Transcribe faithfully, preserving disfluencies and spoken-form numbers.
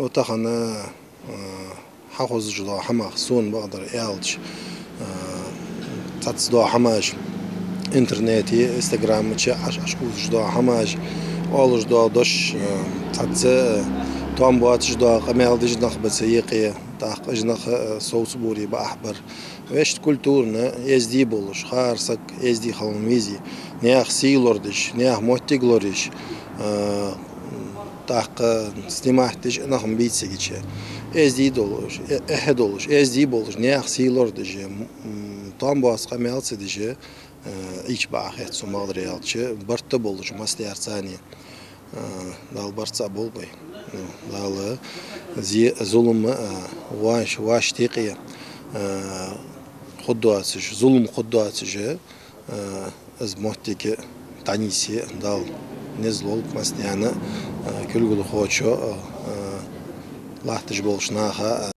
Ну, тахан, а, хьахозаш дола хӀамах, сона бакъдар аьлча, а, цхьацца дола хӀамаш интернете, инстаграма чу Ӏаш-Ӏаш хозаш дола хӀамаш, оалаш дола дош, а, цхьацца, а, тоам боацаш дола къамаьл деш нах ба цу юкъе, тӀаккха уж нах, а, совцабора бакъахьа бар. Вешта культурно, эздий болаш, хӀара саг эздий хила веза, наьха сий лорадеш, наьха моттиг лораеш, а, тӀаккха снимать деш нах ма бий цига чу. Эздий долаш, э-, эхь долаш, эздий болаш, наьха сий лорадеш, м, м, тоам боаца къамаьл ца деш, а, ийрча бакъахьа хет сона, бакъдар аьлча, барт болаш массадаьрца цхьана. А, Дала барт цхьа болба вай. Ну, Дала зе, зулам, а, вӀаший, вӀаший текъе, а, хургдоацаш, зулам хургдоацаш, а, из моттиг дӀанийсъе Дала низ лулба массанена, а, кулгалхочо, а, а, латташ болча наха, а,